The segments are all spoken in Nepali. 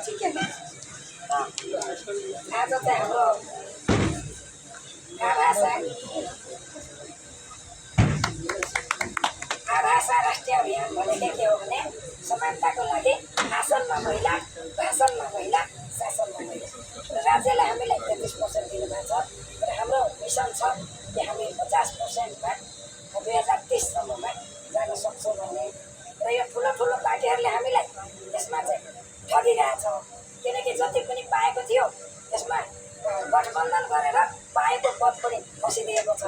ठिकै छ। आज चाहिँ हाम्रो आभाषा राष्ट्रिय अभियान भनेको के हो भने समानताको लागि आसनमा महिला, भाषणमा महिला, शासनमा महिला। राज्यलाई हामीलाई 33% दिनुभएको छ र हाम्रो मिसन छ कि हामी 50%मा 2030सम्ममा जान सक्छौँ भन्ने। र यो ठुलो पार्टीहरूले हामीलाई यसमा चाहिँ ठगिरहेछ, किनकि जति पनि पाएको थियो यसमा गठबन्धन गरेर पाएको पद पनि खसिदिएको छ।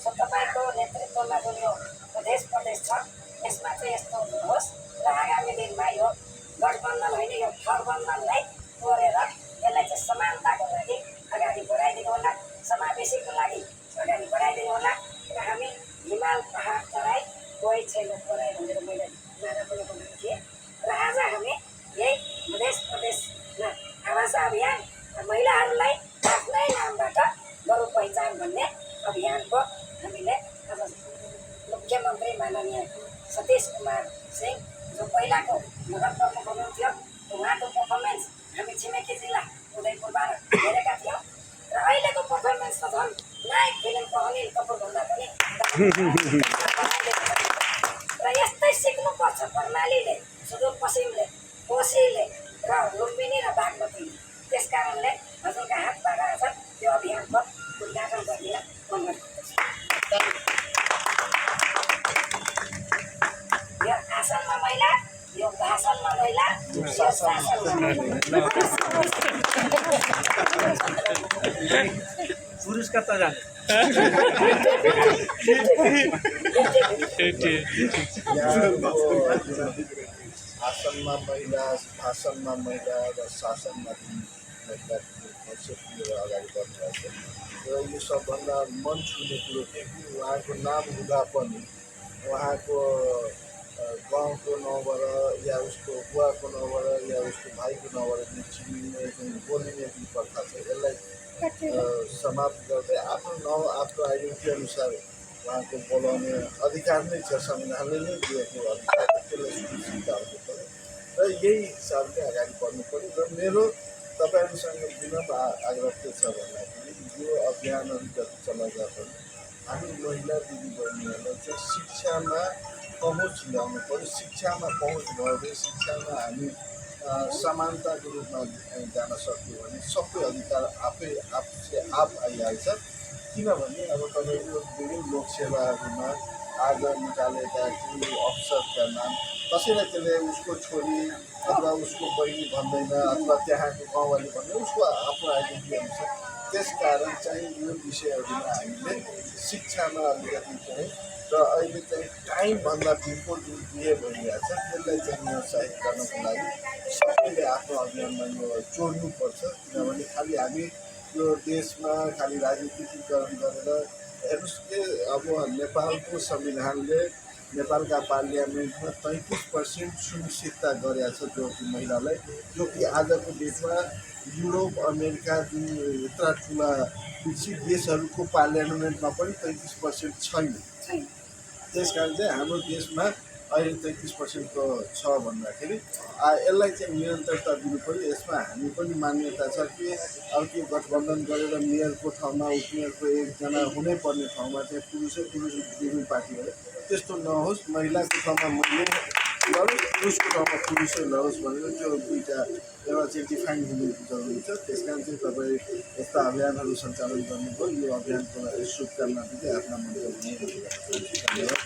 सो तपाईँको नेतृत्वमा जुन यो प्रदेश छ यसमा चाहिँ यस्तो हुनुहोस् र आगामी दिनमा यो गठबन्धन होइन यो ठगबन्धनलाई तोडेर यसलाई चाहिँ समानताको लागि अगाडि बढाइदिनु होला, समावेशीको लागि अगाडि बढाइदिनु होला। र हामी हिमाल पहाड तराई कोही छैन तराई भनेर मैले नारा पनि बनाएको थिएँ। र आज हामी यही प्रदेशमा आभाषा अभियान महिलाहरूलाई आफ्नै नामबाट गरौँ पहिचान भन्ने अभियानको हामीले आज मुख्यमन्त्री माननीय सतीश कुमार सिंह जो पहिलाको नगर प्रमुख हुनुहुन्थ्यो उहाँको पर्फर्मेन्स हामी छिमेकी जिल्ला उदयपुरबाट हेरेका थियौँ। र अहिलेको पर्फर्मेन्स त झन् नायक फिल्मको अनिल कपुरभन्दा पनि र यस्तै सिक्नुपर्छ कर्णालीले, सुदूरपश्चिमले, कोशीले र लुम्बिनी र बागमतीले। त्यस कारणले हजुरका हातबाट आज यो अभियानको उद्घाटन गरिदिन अनुरोध गर्दछु। यो आसनमा महिला, यो भाषणमा महिला, यो शासनमा महिला। पुरुषका त जाने आसनमा महिला, भाषणमा महिला र शासनमा महिलाको कन्सेप्ट अगाडि बढिरहेको छ। र यो सबभन्दा मन छुने कुरो के कि उहाँको नाम हुँदा पनि उहाँको गाउँको नाउँबाट या उसको बुवाको नाउँबाट या उसको भाइको नाउँबाट चिनिने जुन बोलिने जुन प्रथा छ यसलाई समाप्त गर्दै आफ्नो नाउँ आफ्नो आइडेन्टिटी अनुसार उहाँको बोलाउने अधिकार नै छ, संविधानले नै दिएको अधिकार, त्यसलाई सुनिश्चित गर्नु पऱ्यो। र यही हिसाबले अगाडि बढ्नु पऱ्यो। र मेरो तपाईँहरूसँग विनम्र आग्रह के छ भन्दाखेरि यो अभियानहरू जति चलाउँदा पनि हामी महिला दिदीबहिनीहरूलाई चाहिँ शिक्षामा पहुँच ल्याउनु पऱ्यो। शिक्षामा पहुँच भयो भने शिक्षामा हामी समानताको रूपमा जान सक्यो भने सबै अधिकार आप आइहाल्छ। किनभने अब तपाईँको विभिन्न लोकसेवाहरूमा आज निकालेका केही अफसरका नाम कसैलाई त्यसले उसको छोरी अथवा उसको बहिनी भन्दैन अथवा त्यहाँको गाउँवाली भन्दैन, उसको आफ्नो आइडेन्टिटी अनुसार। त्यसकारण चाहिँ यो विषयहरूमा हामीले शिक्षामा अलिकति चाहिँ र अहिले चाहिँ टाइमभन्दा बिफोर जुन बिहे भइरहेको छ त्यसलाई चाहिँ निरुत्साहित गर्नको लागि सबैले आफ्नो अभियानमा यो जोड्नुपर्छ। किनभने खालि हामी यो देशमा खालि राजनीतिकरण गरेर हेर्नुहोस् के अब नेपालको संविधानले नेपालका पार्लियामेन्टमा 33% सुनिश्चितता गरेको छ जो कि महिलालाई, जो कि आजको डेटमा युरोप अमेरिका जुन यत्रा ठुला विकसित देशहरूको पार्लियामेन्टमा पनि 33% छैन। त्यस कारण चाहिँ हाम्रो देशमा अहिले 33% छ भन्दाखेरि यसलाई चाहिँ निरन्तरता दिनु पऱ्यो। यसमा हामी पनि मान्यता छ कि अब त्यो गठबन्धन गरेर मेयरको ठाउँमा उपमेयरको एकजना हुनै पर्ने ठाउँमा चाहिँ पुरुष विभिन्न पार्टीहरू त्यस्तो नहोस्, महिलाको ठाउँमा महिला लडोस्, पुरुषको ठाउँमा पुरुषै लडोस् भनेर त्यो दुईवटा एउटा चाहिँ डिफाइन हुनु जरुरी छ। त्यस कारण चाहिँ तपाईँ यस्ता अभियानहरू सञ्चालन गर्नुभयो। यो अभियानको लागि शुभकामना दिँदै आफ्ना मन्तव्य धन्यवाद।